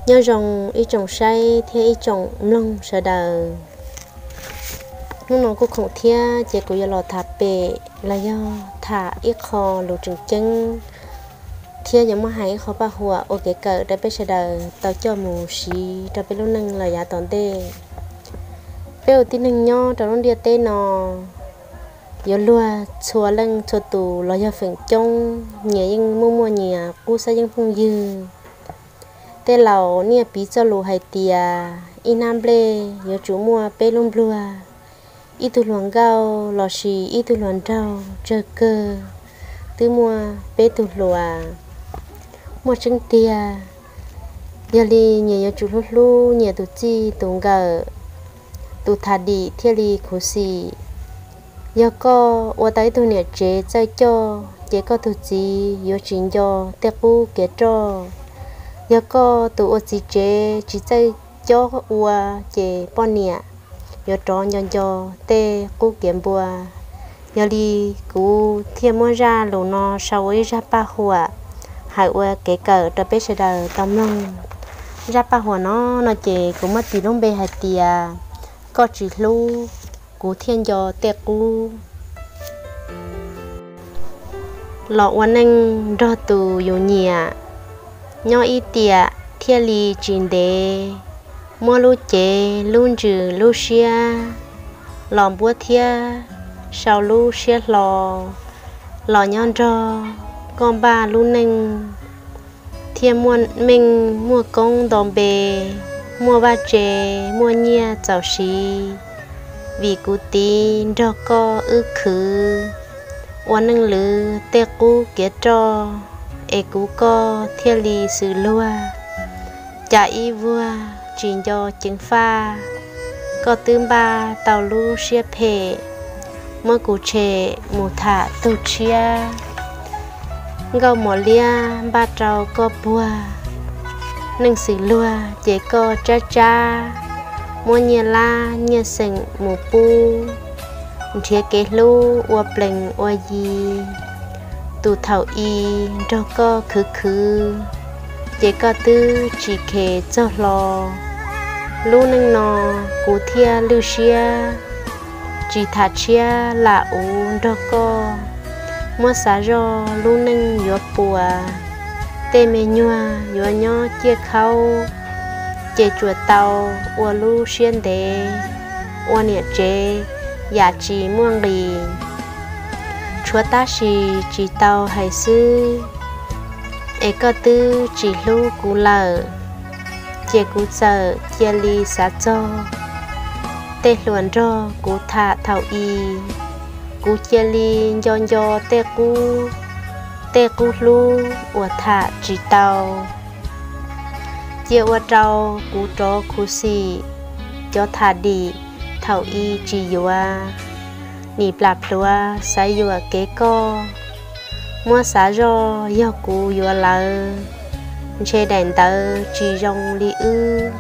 Nyob zoo ib tsoom saib thiab ib tsoom mloog sawv daws. Hnub no kuj khoom thiab ces kuv yuav los tham pem los yog tham ib qho lus tseem ceeb thiab yuav muab hais ib qho paj huam ua kev kawm rau peb sawv daws tau coj mus siv rau peb lub neej los yav tom ntej. Peb ua tib neeg nyob rau lub ntiaj teb no yuav luag txhua leej txhua tus los yog feem coob nyias yeej muaj muaj nyias qub xab yeeb phooj ywg. Tej laus niaj piv txoj lus hais tias ib hnab nplej yuav tsum muaj peb lub npluag, ib tug hluas nkauj lossis ib tug hluas nraug tsawg kawg twb muaj peb tug hluas. Muaj tseeb tiag, yog li nyias yuav tsum hlub hlub nyias tus txij tus nkawm, tus tham dim thiaj li khuv xim. Yog koj ua tau ib tug niam tsev txawj coj ces koj tus txiv yuav tsis nco tej qub kev roj. Yog koj tus ua txiv tsev tsis txawj cob ua ces poj niam yuav rov nco nco tej qub kev npua. Yog li kuv thiaj muab zaj lus no sau ua ib zaj paj huam hais ua kev kawm rau peb sawv daws tau mloog. Zaj paj huam no, no ces kuv muab tis lub npe hais tias koj tsis hlub, kuv thiaj nco tej qub. Los ua neej nrog tus yus nyiam, nyob ib tiam thiaj li tsis ntev. Muab lub cev lub ntsws lub siab los npuab thiab sau lub siab hlo. Los nyob nrog koj npaj lub neej thiaj muaj meej muaj koob nto npe, muaj vaj tse, muaj nyiaj txaus siv. Vim kuv tiv nrog koj wb khwv ua neej lwv tej qub kev roj, es kuv koj thiaj li xws luag. Cas ib vuag tsis nco ceev faj, koj twb npaj tau lub siab phem, muab kuv tshem mus tham tug tshiab. Nkauj mos liab npaj rau koj puag, neej xws luag ces koj tsab tsab, muab nyiaj lab nyiaj xeem mus pub, nrhiav kev hlub ua plees ua yi. Tus thaum i nrog koj khwv khwv, ces koj twb tsis kheev txog hlo. Lub neej no kuv thiaj lwj siab, tsis tham tshiab lam uv nrog koj. Muab xav zoj lub neej yuav puas, tej me nyuag yuav nyob ciaj khaub, ces tsuas tau ua lub siab ntev, ua niam tsev yam tsis muaj nqis. Tshuav tab sis tsis tau hais xwb, es koj twb tsis hlub kuv lawm, ces kuv txawm cia li xav txog tej hluas nrog kuv tham thaum i. Kuv cia li nco nco tej qub, tej qub hlub uas tham tsis tau. Cia ua rau kuv rov khuv xim, cov tham dim thaum i tsis yuav. Nim plam plhuav xav yuam kev koj, muab xav zoj yog kuv yuav lawv, ntshe daim ntawv tsis zoo li wb.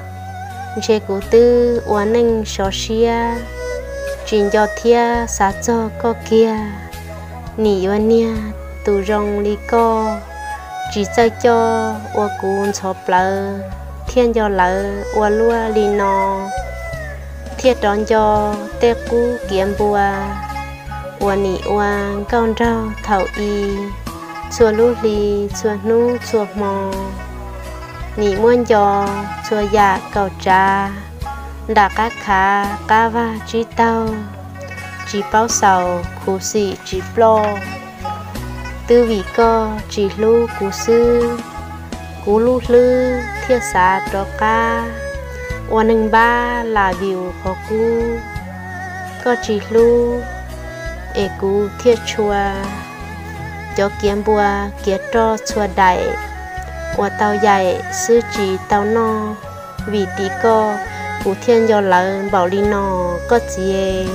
Ntshe kuv twb ua neej sov siab, tsis nco thiab xav txog koj kiag. Nim yuav niag tus zoo li koj, tsis txawj coj ua kuv ntxhov plawv, thiaj nco lawv ua luaj li no. Thiaj rov nco tej qub kiav npua uas nim ua nkauj nraug thaum i, txhua lub hli txhua hnub txhua hmo. Nim muab nco txhua yam kaum tsav, nram qab khav qab vag tsib taug, tsis paub xaus khuv xim tsis ploj. Twb vim koj tsis hlub kuv xwb, kuv lub hlwb thiaj xav rov qab, ua neeg npab lam view qhov qub. Koj tsis hlub, es kuv thiaj tshua cov kiav npua kiav roj txhua daim, uas tau yaim xwb tsis tau noj. Vim tim koj, kuv thiaj nco lawv npaum li no, koj txiv.